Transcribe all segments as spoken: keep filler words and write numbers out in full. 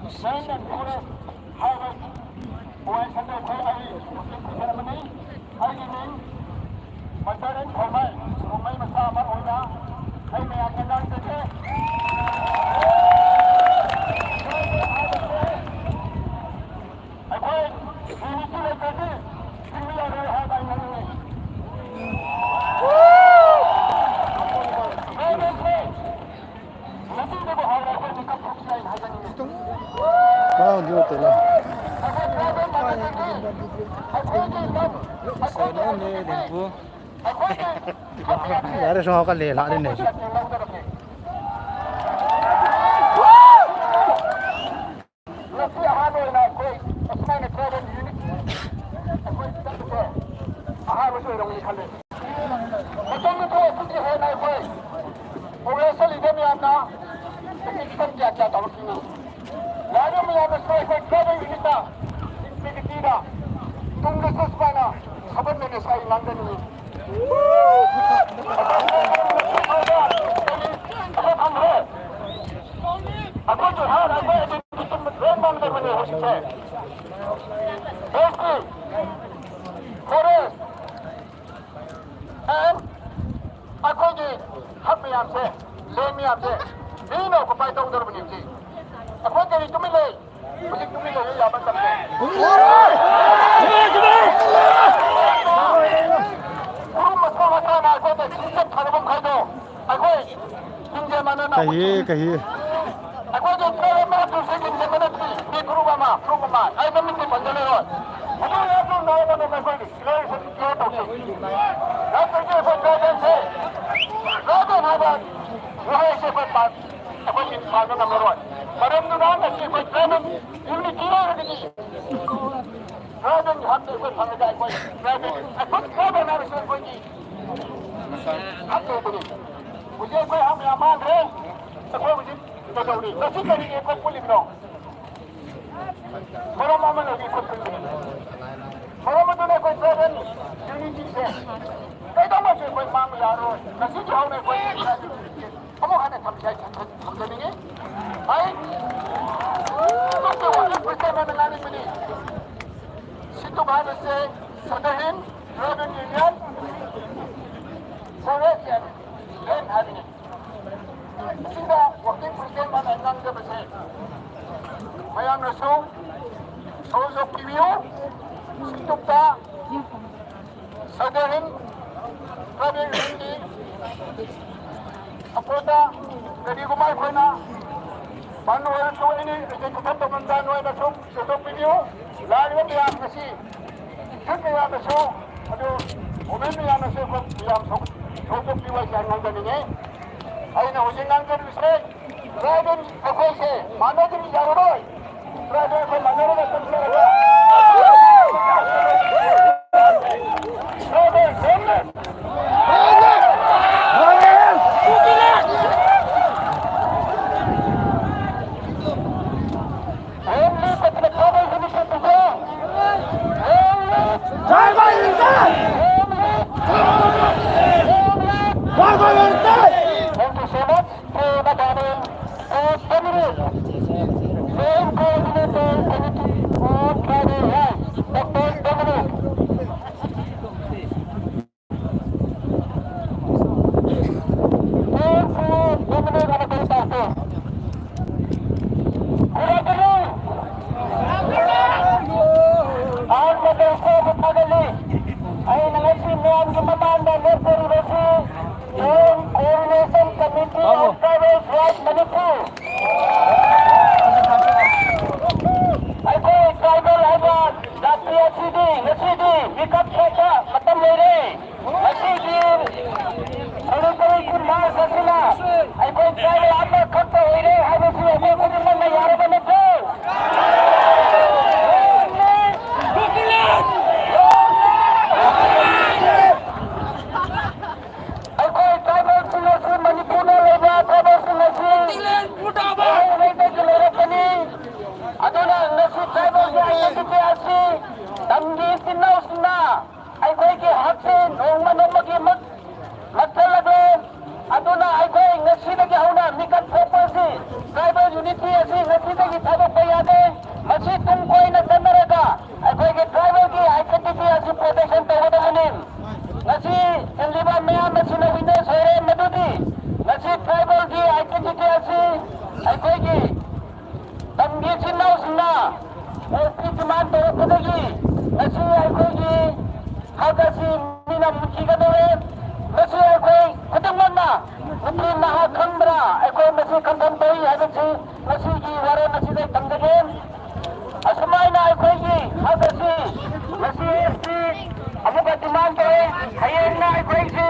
Land and Forest Highway, Uai Sandei Khoi ahi, Secretary amani, ahi min, Macharan Khomai, Khomai Masa Amar Oina, ahi min, ahi min, ahi min, ahi min, ahi min, Yare so ka le la de ne. Ngasi ahahnu in a koi, asmai na koi unit, a koi tak ko, ahahnu so rong ni khale. Macam ni ko, kuki hai na koi. Ore sali demi ana, ini kita kya kya tahu sini. Lalu mi ana so koi koi unit ta, ini kita. Tum na sas pa na, saban na sa ilang ni. ꯑꯩꯈꯣꯏꯒꯤ ꯍꯛ ꯃꯌꯥꯝꯁꯦ, ꯂꯦꯟ ꯃꯌꯥꯝꯁꯦ, ꯃꯤꯅ ꯑꯣꯀꯨꯄꯥꯏ ꯇꯧꯗꯧꯔꯕꯅꯤ ꯍꯧꯖꯤꯛ꯫ ꯑꯩꯈꯣꯏ ꯀꯔꯤ ꯇꯨꯃꯤꯟ ꯂꯩ? ꯍꯧꯖꯤꯛ ꯇꯨꯃꯤꯟ ꯂꯩꯕ ꯌꯥꯕ ꯃꯇꯝꯅꯤ꯫ ꯎꯈ꯭ꯔꯨꯜ ꯃꯆꯥ ꯃꯆꯥꯅ ꯑꯩꯈꯣꯏꯗ ꯆꯤꯡꯆꯠ ꯊꯥꯅꯐꯝ ꯈꯥꯏꯗꯣ꯫ ꯑꯩꯈꯣꯏ ꯂꯤꯡꯖꯦꯜ ꯃꯥꯟꯅꯅ ꯀꯍꯤ, ꯀꯍꯤ꯫ ꯑꯩꯈꯣꯏꯒꯤ ꯇꯔꯥꯃꯉꯥ ꯇꯨꯁꯤꯒꯤ ꯂꯤꯡꯖꯦꯜ ꯃꯥꯟꯅꯗ꯭ꯔꯤ꯫ ꯃꯤ ꯐꯨꯔꯨꯞ ꯑꯃ, ꯐꯨꯔꯨꯞ ꯑꯃ꯫ ꯑꯩ ꯃꯃꯤꯡꯗꯤ ꯄꯟꯖꯔꯔꯣꯏ꯫ ꯍꯧꯖꯤꯛ ꯍꯧꯖꯤꯛ ꯅꯥꯔꯕ ꯑꯩꯈꯣꯏꯒꯤ ꯂꯩꯔꯤꯁꯦ ꯀ꯭ꯂꯤꯌꯥꯔ ꯇꯧꯁꯤ꯫ ꯅꯠꯇ꯭ꯔꯗꯤ ꯑꯩꯈꯣꯏ ꯇ꯭ꯔꯥꯏꯕꯦꯜꯁꯦ, ꯇ꯭ꯔꯥꯏꯕꯦꯜ ꯍꯥꯏꯕ ꯋꯥꯍꯩꯁꯦ ꯑꯩꯈꯣꯏ ꯄꯥꯝ-, ꯑꯩꯈꯣꯏꯒꯤ ꯄꯥꯝꯕ ꯉꯝꯃꯔꯣꯏ꯫ ꯃꯔꯝꯗꯨꯅ ꯉꯁꯤ ꯑꯩꯈꯣꯏ ꯇ꯭ꯔꯥꯏꯕꯦꯜ ꯌꯨꯅꯤꯇꯤ ꯂꯩꯔꯒꯗꯤ ꯇ꯭ꯔꯥꯏꯕꯦꯜꯒꯤ ꯍꯛꯇ ꯑꯩꯈꯣꯏ ꯐꯪꯉꯒ ꯑꯩꯈꯣꯏ ꯇ꯭ꯔꯥꯏꯕꯦꯜ, ꯑꯩꯈꯣꯏ ꯇ꯭ꯔꯥꯏꯕꯦꯜ ꯍꯥꯏꯕꯁꯤ ꯑꯩꯈꯣꯏꯒꯤ ꯍꯛ ꯂꯩꯕꯅꯤ꯫ ꯍꯧꯖꯤꯛ ꯑꯩꯈꯣꯏ ꯍꯛ ꯃꯌꯥꯝ ꯃꯥꯡꯈ꯭ꯔꯦ꯫ ꯑꯩꯈꯣꯏ ꯍꯧꯖꯤꯛ ꯀꯩꯗꯧꯔꯤ? ꯉꯁꯤ ꯀꯔꯤꯒꯤ ꯑꯩꯈꯣꯏ ꯄꯨꯜꯂꯤꯕꯅꯣ? ꯃꯔꯝ ꯑꯃ ꯂꯩꯕꯒꯤ ꯑꯩꯈꯣꯏ ꯄꯨꯜꯂꯤꯕꯅꯤ꯫ ꯃꯔꯝ ꯑꯗꯨꯅ ꯑꯩꯈꯣꯏ ꯇ꯭ꯔꯥꯏꯕꯦꯜ ꯌꯨꯅꯤꯇꯤꯁꯦ ꯀꯩꯗꯧꯉꯩꯁꯨ ꯑꯩꯈꯣꯏ ꯃꯥꯡꯕ ꯌꯥꯔꯣꯏ꯫ ꯉꯁꯤꯗꯒꯤ ꯍꯧꯅ ꯑꯩꯈꯣꯏ ꯑꯃꯨꯛ ꯍꯟꯅ ꯊꯝꯁꯤ ꯍꯥꯏ ꯊꯝꯖꯅꯤꯡꯉꯤ꯫ ꯑꯩ ꯃꯁꯤ ꯋꯥꯀꯤꯡ ꯈꯨꯠꯁꯦꯝ ꯑꯣꯏꯅ ꯉꯥꯡꯅꯤꯡꯕꯅꯤ꯫ ꯁꯤꯟꯗꯨ ꯍꯥꯏꯕꯁꯦ ꯁꯗꯍꯤꯟ ꯇ꯭ꯔꯥꯏꯕꯦꯜ ꯌꯨꯅꯤꯌꯟ ꯐꯣꯔꯦꯁ ꯑꯦꯟ ꯂꯦꯟ ꯍꯥꯏꯕꯅꯤ꯫ ꯁꯤꯗ ꯋꯥꯀꯤꯡ ꯈꯨꯠꯁꯦꯝ ꯑꯣꯏꯅ ꯉꯥꯡꯖꯕꯁꯦ ꯃꯌꯥꯝꯅꯁꯨ ꯁꯧꯖꯣꯛ ꯄꯤꯕꯤꯌꯨ꯫ ꯁꯤꯟꯗꯨꯇ ꯁꯗꯍꯤꯟ ꯇ꯭ꯔꯥꯏꯕꯦꯜ ꯌꯨꯅꯤꯌꯟꯒꯤ ꯑꯄꯣꯗ ꯀꯔꯤꯒꯨꯝꯕ ꯑꯩꯈꯣꯏꯅ ꯕꯟ ꯑꯣꯏꯔꯁꯨ ꯑꯦꯅꯤ ꯑꯦꯖꯤꯇꯦꯁꯟ ꯇꯧꯐꯝꯗ ꯅꯣꯏꯅ ꯁꯨꯝ ꯁꯦꯡꯗꯣꯛꯄꯤꯕꯤꯌꯨ꯫ ꯂꯥꯛꯂꯤꯕ ꯃꯌꯥꯝ ꯑꯁꯤ ꯌꯨꯠ ꯃꯌꯥꯝꯅꯁꯨ ꯑꯗꯨ ꯋꯨꯃꯦꯟ ꯃꯌꯥꯝꯅꯁꯨ ꯑꯩꯈꯣꯏ ꯃꯌꯥꯝ ꯁꯧ-, ꯁꯧꯗꯣꯛꯄꯤꯌꯨ ꯍꯥꯏꯁꯦ ꯑꯩ ꯉꯥꯡꯖꯅꯤꯡꯉꯤ꯫ ꯑꯩꯅ ꯍꯧꯖꯤꯛ ꯉꯥꯡꯖꯔꯤꯕꯁꯦ ꯇ꯭ꯔꯥꯏꯕꯦꯜ ꯑꯩꯈꯣꯏꯁꯦ ꯃꯥꯟꯅꯗꯕ ꯌꯥꯔꯔꯣꯏ꯫ ꯇ꯭ꯔꯥꯏꯕꯦꯜ ꯑꯩꯈꯣꯏ ꯃꯥꯟꯅꯔꯒ ꯆꯠꯃꯤꯟꯅꯔꯒ ꯇ꯭ꯔꯥꯏꯕꯦꯜ ꯒꯣꯜꯃꯦꯟ Thank you so much. Main coordinator committee of tribal rights, Doctor Dominic. Thank you, Dominic Anaconda. Good afternoon. Ang magandang umaga. Ay, nangasimulan ko mamanda, Doctor Rosie. Yung Coordination Committee of Tribal Rights Manipur. ꯑꯩꯈꯣꯏ ꯇ꯭ꯔꯥꯏꯕꯦꯜ ꯍꯥꯏꯕ ꯖꯥꯇꯤ ꯑꯁꯤꯗꯤ ꯉꯁꯤꯗꯤ ꯃꯤꯀꯞ ꯊꯣꯛꯄ ꯃꯇꯝ ꯑꯣꯏꯔꯦ꯫ ꯉꯁꯤꯗꯤ ꯁꯦꯅꯤꯇꯔꯤ ꯃꯥꯔꯆ ꯑꯁꯤꯅ ꯑꯩꯈꯣꯏ ꯇ꯭ꯔꯥꯏꯕꯦꯜ ꯑꯃꯈꯛꯇ ꯑꯣꯏꯔꯦ ꯍꯥꯏꯕꯁꯤ ꯑꯩꯈꯣꯏ ꯈꯨꯗꯤꯡꯃꯛꯅ ꯌꯥꯔꯕ ꯅꯠꯇ꯭ꯔꯣ? ꯑꯩꯈꯣꯏ ꯇ꯭ꯔꯥꯏꯕꯦꯜꯁꯤꯡ ꯑꯁꯤ ꯃꯅꯤꯄꯨꯔꯗ ꯂꯩꯕ ꯇ꯭ꯔꯥꯏꯕꯦꯜꯁꯤꯡ ꯑꯁꯤ ꯃꯩꯇꯩꯗꯒꯤ ꯂꯩꯔꯛꯄꯅꯤ꯫ ꯑꯗꯨꯅ ꯉꯁꯤ ꯇ꯭ꯔꯥꯏꯕꯦꯜꯒꯤ ꯑꯥꯏꯗꯦꯟꯇꯤꯇꯤ ꯑꯁꯤ ꯇꯝꯒꯤ ꯏꯆꯤꯟ ꯏꯅꯥꯎꯁꯤꯡꯅ ꯑꯩꯈꯣꯏꯒꯤ ꯍꯛꯁꯦ ꯅꯣꯡꯃ ꯅꯣꯡꯃꯒꯤ ꯃꯛ-, ꯃꯛꯁꯜ ꯑꯗꯨ, ꯑꯗꯨꯅ ꯑꯩꯈꯣꯏ ꯉꯁꯤꯗꯒꯤ ꯍꯧꯅ ꯃꯤꯀꯞ ꯊꯣꯛꯄ ꯑꯁꯤ, ꯇ꯭ꯔꯥꯏꯕꯦꯜ ꯌꯨꯅꯤꯇꯤ ꯑꯁꯤ ꯉꯁꯤꯗꯒꯤ ꯊꯥꯗꯣꯛꯄ ꯌꯥꯗꯦ꯫ ꯃꯁꯤ ꯃꯤꯅ ꯃꯨꯊꯤꯒꯗꯧꯔꯦ꯫ ꯃꯁꯤ ꯑꯩꯈꯣꯏ ꯈꯨꯗꯤꯡꯃꯛꯅ ꯅꯨꯄꯤ ꯅꯍꯥ ꯈꯪꯗꯅ ꯑꯩꯈꯣꯏ ꯃꯁꯤ ꯀꯟꯐꯝ ꯇꯧꯏ ꯍꯥꯏꯕꯁꯤ ꯉꯁꯤꯒꯤ ꯋꯥꯔꯦꯞ ꯑꯁꯤꯗ ꯑꯩ ꯊꯝꯖꯒꯦ꯫ ꯑꯁꯨꯃꯥꯏꯅ ꯑꯩꯈꯣꯏꯒꯤ ꯍꯛ ꯑꯁꯤ ꯉꯁꯤ ꯑꯦꯁ ꯇꯤ ꯑꯃꯨꯛꯀ ꯗꯤꯃꯥꯟ ꯇꯧꯔꯦ꯫ ꯍꯌꯦꯡꯅ ꯑꯩꯈꯣꯏꯁꯤ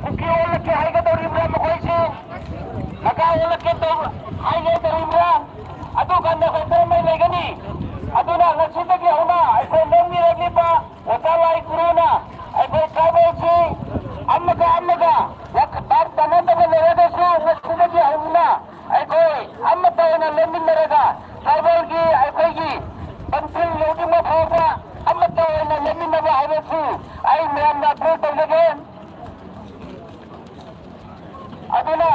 ꯀꯨꯀꯤ ꯑꯣꯜꯂꯛꯀꯦ ꯍꯥꯏꯒꯗꯧꯔꯤꯕ꯭ꯔꯥ ꯃꯈꯣꯏꯁꯤ? ꯅꯥꯒꯥ ꯑꯣꯜꯂꯛꯀꯦ ꯇꯧ-, ꯍꯥꯏꯒꯗꯧꯔꯤꯕ꯭ꯔꯥ? ꯑꯗꯨꯀꯥꯟꯗ ꯑꯩꯈꯣꯏ ꯀꯔꯝꯍꯥꯏꯅ ꯂꯩꯒꯅꯤ? ꯑꯗꯨꯅ ꯉꯁꯤꯗꯒꯤ ꯍꯧꯅ ꯑꯩꯈꯣꯏ ꯂꯧꯃꯤꯔꯛꯂꯤꯕ ꯑꯣꯖꯥ ꯂꯥꯏ ꯒꯨꯔꯨꯅ ꯑꯩꯈꯣꯏ ꯇ꯭ꯔꯥꯏꯕꯦꯜꯁꯤ ꯑꯃꯒ ꯑꯃꯒ ꯋꯥꯈꯜ ꯇꯥꯟꯅꯗꯕ ꯂꯩꯔꯒꯁꯨ ꯉꯁꯤꯗꯒꯤ ꯍꯧꯅ ꯑꯩꯈꯣꯏ ꯑꯃꯠꯇ ꯑꯣꯏꯅ ꯂꯩꯃꯤꯟꯅꯔꯒ ꯇ꯭ꯔꯥꯏꯕꯦꯜꯒꯤ ꯑꯩꯈꯣꯏꯒꯤ ꯄꯟꯊꯨꯡ ꯌꯧꯗ꯭ꯔꯤꯕ ꯐꯥꯎꯕ ꯑꯃꯠꯇ ꯑꯣꯏꯅ ꯂꯩꯃꯤꯟꯅꯕ ꯍꯥꯏꯕꯁꯤ ꯑꯩ ꯃꯌꯥꯝꯗ ꯑꯄꯤꯜ ꯇꯧꯖꯒꯦ꯫ ꯑꯗꯨꯅ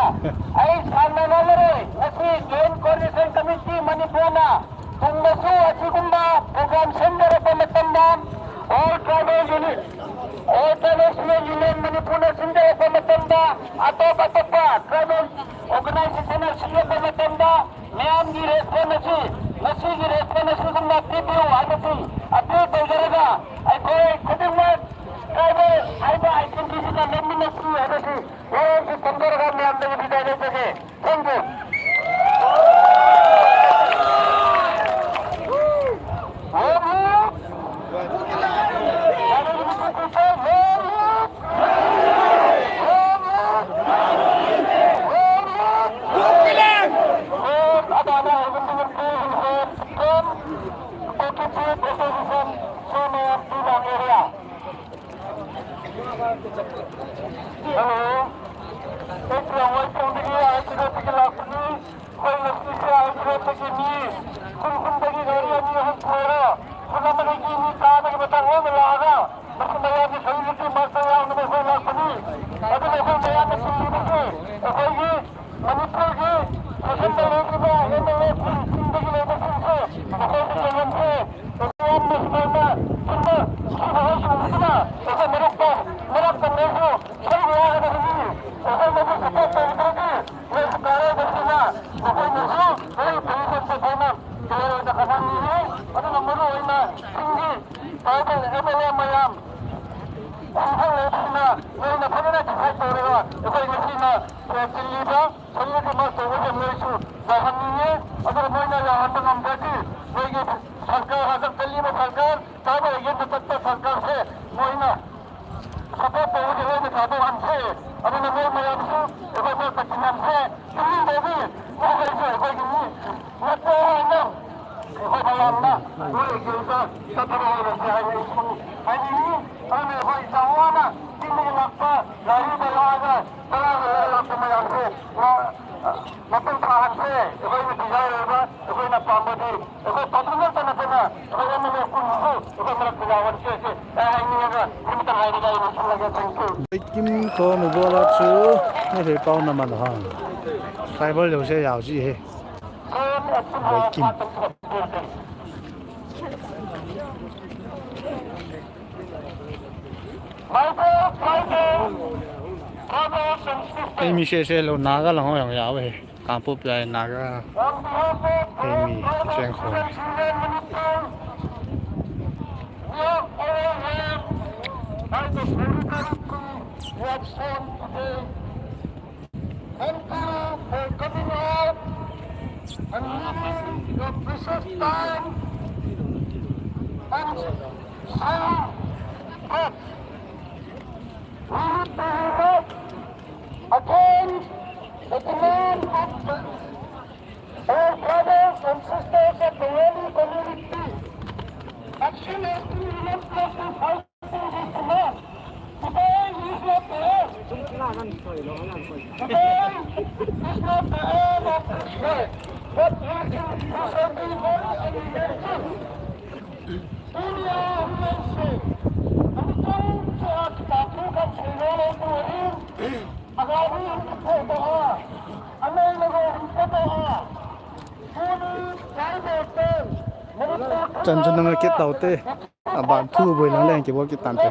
ꯑꯩ ꯁꯥꯡꯅ ꯉꯥꯡꯂꯔꯣꯏ꯫ ꯉꯁꯤ Joint Coordination Committee ꯃꯅꯤꯄꯨꯔꯅ ꯇꯨꯡꯗꯁꯨ ꯑꯁꯤꯒꯨꯝꯕ program ꯁꯤꯟꯖꯔꯛꯄ ꯃꯇꯝꯗ, All Tribal Union, All Tribal Student Union ꯃꯅꯤꯄꯨꯔꯅ ꯁꯤꯟꯖꯔꯛꯄ ꯃꯇꯝꯗ, ꯑꯇꯣꯞ ꯑꯇꯣꯞꯄ tribal organization ꯅ ꯁꯤꯟꯖꯔꯛꯄ ꯃꯇꯝꯗ, ꯃꯌꯥꯝꯒꯤ response ꯑꯁꯤ, ꯉꯁꯤꯒꯤ response ꯑꯁꯤꯒꯨꯝꯅ ꯄꯤꯕꯤꯌꯨ ꯍꯥꯏꯕꯁꯤ appeal ꯇꯧꯖꯔꯒ, ꯑꯩꯈꯣꯏ ꯈꯨꯗꯤꯡꯃꯛ tribal ꯍꯥꯏꯕ identity ꯁꯤꯗ ꯂꯦꯡꯃꯤꯟꯅꯁꯤ ꯍꯥꯏꯕꯁꯤ ꯋꯥꯔꯦꯞꯁꯤ ꯊꯝꯖꯔꯒ ꯃꯌꯥꯝꯗꯒꯤ ꯕꯤꯗꯥꯏ ꯂꯧꯖꯒꯦ꯫ Thank you. Hello. ꯑꯩ ꯇꯤꯌꯥꯡꯋꯥꯏ ꯈꯨꯟꯗꯒꯤ ꯑꯥꯏ ꯖꯤ ꯔꯣꯗꯇꯒꯤ ꯂꯥꯛꯄꯅꯤ꯫ ꯑꯩꯈꯣꯏ ꯉꯁꯤꯁꯦ ꯑꯥꯏ ꯖꯤ ꯔꯣꯗꯇꯒꯤ ꯃꯤ ꯈꯨꯟ ꯈꯨꯟꯗꯒꯤ ꯒꯥꯔꯤ ꯑꯅꯤ ꯑꯍꯨꯝ ꯄꯨꯔꯒ ꯈꯨꯟ ꯑꯃꯗꯒꯤ ꯃꯤ ꯇꯔꯥꯗꯒꯤ ꯃꯊꯪ ꯂꯣꯏꯅ ꯂꯥꯛꯑꯒ ꯃꯁꯤ ꯃꯌꯥꯝꯒꯤ solidarity march ꯇ ꯌꯥꯎꯅꯕ ꯑꯩꯈꯣꯏ ꯂꯥꯛꯄꯅꯤ꯫ ꯑꯗꯨꯅ ꯑꯩꯈꯣꯏ ꯃꯌꯥꯝꯅ ꯊꯤꯡꯂꯤꯕꯁꯤ ꯑꯩꯈꯣꯏꯒꯤ ꯃꯅꯤꯄꯨꯔꯒꯤ ꯁꯦꯁꯟꯗ ꯂꯩꯔꯤꯕ ꯑꯦꯝ ꯑꯦꯜ ꯑꯦꯁꯤꯡ, ꯆꯤꯡꯗꯒꯤ ꯂꯩꯕꯁꯤꯡꯁꯦ ꯃꯈꯣꯏꯕꯨ ꯆꯦꯟꯍꯟꯁꯦ꯫ ꯃꯌꯥꯝꯅ ꯁꯨꯃꯥꯏꯅ ꯆꯤꯡꯗ ꯊꯤꯕ ꯍꯥꯏꯁꯤꯡꯁꯤꯅ ꯑꯩꯈꯣꯏ ꯃꯔꯛꯇ, ꯃꯔꯛꯇ ꯂꯩꯁꯨ ꯁꯔꯨꯛ ꯌꯥꯒꯗꯕꯅꯤ꯫ ꯑꯩꯈꯣꯏꯅꯁꯨ support ꯇꯧꯗ꯭ꯔꯗꯤ ꯃꯣꯏꯁꯨ ꯀꯥꯔꯣꯏꯗꯕꯅꯤꯅ ꯃꯈꯣꯏꯅꯁꯨ ꯃꯣꯏ position ꯁꯦ ꯐꯖꯅ ꯀꯩꯗꯧꯔꯣꯏꯗ ꯈꯪꯍꯟꯅꯤꯡꯉꯤ꯫ ꯑꯗꯨꯒ ꯃꯔꯨ ꯑꯣꯏꯅ ꯆꯤꯡꯒꯤ tribal ꯑꯦꯝ ꯑꯦꯜ ꯑꯦ ꯃꯌꯥꯝ, ꯈꯨꯡꯒꯪ ꯂꯩꯕꯁꯤꯡꯅ ꯃꯣꯏꯅ ꯐꯖꯅ decide ꯇꯧꯔꯒ ꯑꯩꯈꯣꯏ ꯉꯁꯤꯅ ꯆꯤꯜꯂꯤꯕ ꯁꯣꯏꯗꯅ ꯇꯧꯕꯁꯦ ꯃꯣꯏꯁꯨ ꯌꯥꯎꯍꯟꯅꯤꯡꯉꯤ꯫ ꯑꯗꯨꯒ ꯃꯣꯏꯅ ꯌꯥꯎꯍꯟꯕ ꯉꯝꯗ꯭ꯔꯗꯤ ꯃꯣꯏꯒꯤ ꯁꯔꯀꯥꯔ, ꯍꯟꯗꯛ ꯆꯠꯂꯤꯕ ꯁꯔꯀꯥꯔ, ꯇꯥꯕ ꯑꯦꯒꯦꯟꯗ ꯆꯠꯄ ꯁꯔꯀꯥꯔꯁꯦ ꯃꯣꯏꯅ support ꯇꯧꯕꯁꯦ ꯂꯣꯏꯅ ꯊꯥꯗꯣꯛꯍꯟꯁꯦ꯫ ꯑꯗꯨꯅ ꯃꯣꯏ ꯃꯌꯥꯝꯁꯨ ꯑꯩꯈꯣꯏ ꯈꯔ ꯀꯠꯃꯤꯟꯅꯁꯦ꯫ ꯇꯨꯃꯤꯟ ꯂꯩꯕꯤ, ꯃꯈꯣꯏꯁꯨ ꯑꯩꯈꯣꯏꯒꯤ ꯃꯤ ꯅꯠꯇꯦ ꯍꯥꯏꯅ ꯑꯩꯈꯣꯏ ꯃꯌꯥꯝꯅ ꯃꯣꯏ ꯑꯦꯒꯦꯟꯗ ꯆꯠꯊꯕ ꯑꯣꯏꯔꯁꯦ ꯍꯥꯏꯅ ꯑꯩꯁꯨ ꯍꯥꯏꯅꯤꯡꯉꯤ꯫ ꯑꯗꯨꯅ ꯑꯩꯈꯣꯏ ꯆꯥꯎꯅ ꯆꯤꯡꯗꯒꯤ ꯂꯥꯛꯄ ꯒꯥꯔꯤꯗ ꯂꯥꯛꯑꯒ ꯇꯔꯥꯗ ꯂꯥꯛꯄ ꯃꯌꯥꯝꯁꯦ ꯃꯄꯨꯡ ꯐꯥꯍꯟꯁꯦ꯫ ꯑꯩꯈꯣꯏꯅ desire ꯑꯣꯏꯕ, ꯑꯩꯈꯣꯏꯅ ꯄꯥꯝꯕꯗꯤ ꯑꯩꯈꯣꯏ ꯄꯥꯕ꯭ꯂꯤꯛ ꯉꯥꯛꯇ ꯅꯠꯇꯅ ꯑꯩꯈꯣꯏ ꯑꯦꯝ ꯑꯦꯜ ꯑꯦ ꯀꯨꯟꯁꯨ ꯑꯩꯈꯣꯏ ꯃꯔꯛꯇ ꯌꯥꯎꯍꯟꯁꯦ꯫ ꯁꯤ ꯑꯩ ꯍꯥꯏꯅꯤꯡꯉꯒ ꯁꯤꯃꯇꯪ ꯍꯥꯏꯔꯒ ꯑꯩ ꯂꯣꯏꯁꯤꯜꯂꯒꯦ꯫ Thank you. Kim ko mi bola chu ni he pau na man ha. Tribal lo se yau ji he. Kim. Ei mi sese lou Naga lang ho jong jao ve. Kangpokpi a Naga. Ei mi cheng khom. Thank you for coming out and giving your precious time and share thoughts. We need to unite against the demand of the, our brothers and sisters of the Wali community. Action has been relentlessly fighting this demand. Today is not the end. Today is not the end of this fight, but we should, we shall be very energetic. Area Human Sing, Amazon, Chua, Kitatu, Kan, Chua, Lo, Lo, Turin, Agari, Kitatu, Amay, Lago, Kitatu, Tuni, Kaibo, Ten, Chan chu nang kit tau te. Aban thu boi lang leng kibol kit tan te.